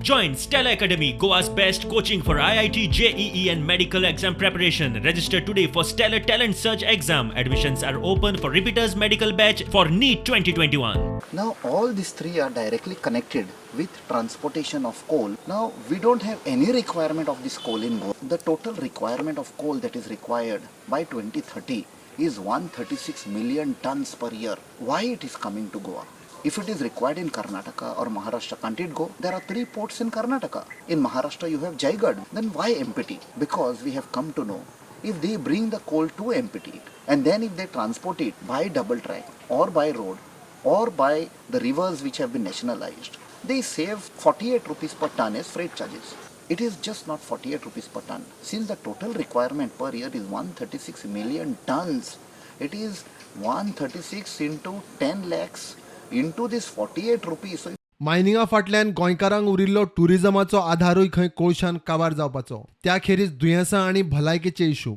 Join Stella Academy, Goa's best coaching for IIT, JEE, and medical exam preparation. Register today for Stellar Talent Search exam. Admissions are open for repeaters medical batch for NEET 2021. Now all these three are directly connected with transportation of coal. Now we don't have any requirement of this coal in Goa. The total requirement of coal that is required by 2030 is 136 million tons per year. Why it is coming to Goa? If it is required in Karnataka or Maharashtra, can't it go? There are three ports in Karnataka. In Maharashtra, you have Jaigad. Then why MPT? Because we have come to know if they bring the coal to MPT and then if they transport it by double track or by road or by the rivers which have been nationalized, they save 48 rupees per ton as freight charges. It is just not 48 rupees per ton. Since the total requirement per year is 136 million tons, it is 136 into 10 lakhs into this 48 rupees. So मायनिंगा फाटल्यान गोंयकारांक उरिल्लो टुरिजमाचो आधारूय खंय कोळशान काबार जावपाचो. त्या खेरीज दुयेंसां आनी भलायकेचे issue.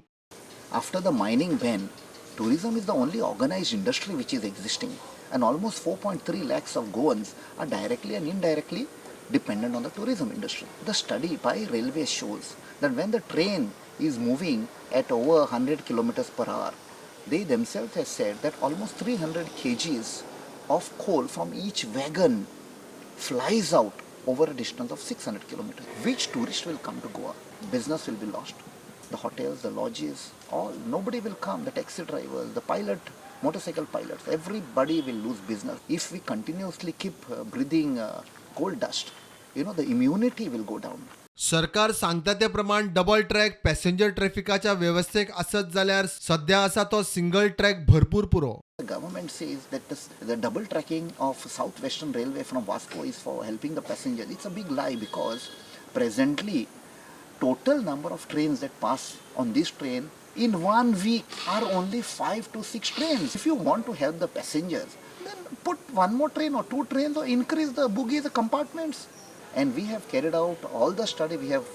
After the mining ban, tourism is the only organized industry which is existing, and almost 4.3 lakhs of Goans are directly and indirectly dependent on the tourism industry. The study by railway shows that when the train is moving at over 100 kilometers per hour, they themselves have said that almost 300 kgs of coal from each wagon flies out over a distance of 600 kilometers. Which tourist will come to Goa? Business will be lost. The hotels, the lodges, all, nobody will come. The taxi drivers, the pilot, motorcycle pilots, everybody will lose business. If we continuously keep breathing coal dust, the immunity will go down. सरकार सांगता ते प्रमाण double track passenger ट्रॅफिकाच्या वेवस्थेक आसत जाल्यार सध्या आसा तो सिंगल ट्रॅक भरपूर पुरो. The government says that the double tracking of South Western Railway from Vasco is for helping the passengers. It's a big lie, because presently total number of trains that pass on this train in 1 week are only 5 to 6 trains. If you want to help the passengers, then put one more train or two trains or increase the bogies, the compartments. And we have carried out all the study, we have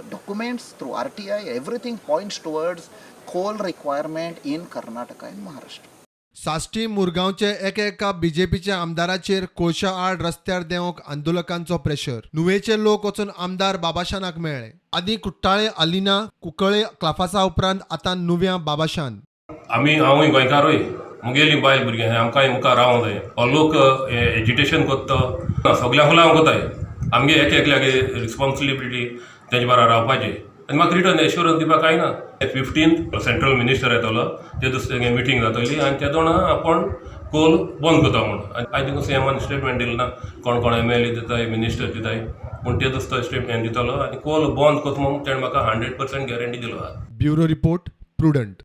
documents through RTI, everything points towards coal requirement in Karnataka and Maharashtra. Sashti मुरगांवचे एका बीजेपीच्या आमदाराचेर कोळशा आड रस्त्यार देंवक आंदोलकांचो pressure. नुवेचे लोक वचून आमदार बाबाशानाक मेळ्ळे. आदीं कुट्टाळे अलिना कुंकळे क्लाफासा उपरांत आतां नुव्यां बाबाशान. आमी हांवूय गोंयकारूय, मुगेली बायल भुरगीं आमकांय मुखार रावंक जाय. हो लोक एजिटेशन करता, सगळ्यांक हांव कोताय, आमगे एक एकल्याक रिस्पोन्सिबिलिटी तेजे बारा रावपाची. आनी म्हाका रिटर्न एश्योरन्स दिवपाक कांय ना. 15 सेंट्रल मिनिस्टर येतलो, ते दुसरे मिटींग जातली आनी ते दोन आपूण कोल बंद करता म्हूण. आनी आयज तुका सीएमान स्टेटमेंट दिलें ना, कोण कोण एमएलए दिताय, मिनिस्टर दिताय, पूण ते दुसरो स्टेटमेंट दितलो आनी कोल बंद करता म्हूण तेणें म्हाका 100% गॅरंटी दिलो आहा. Bureau report, Prudent.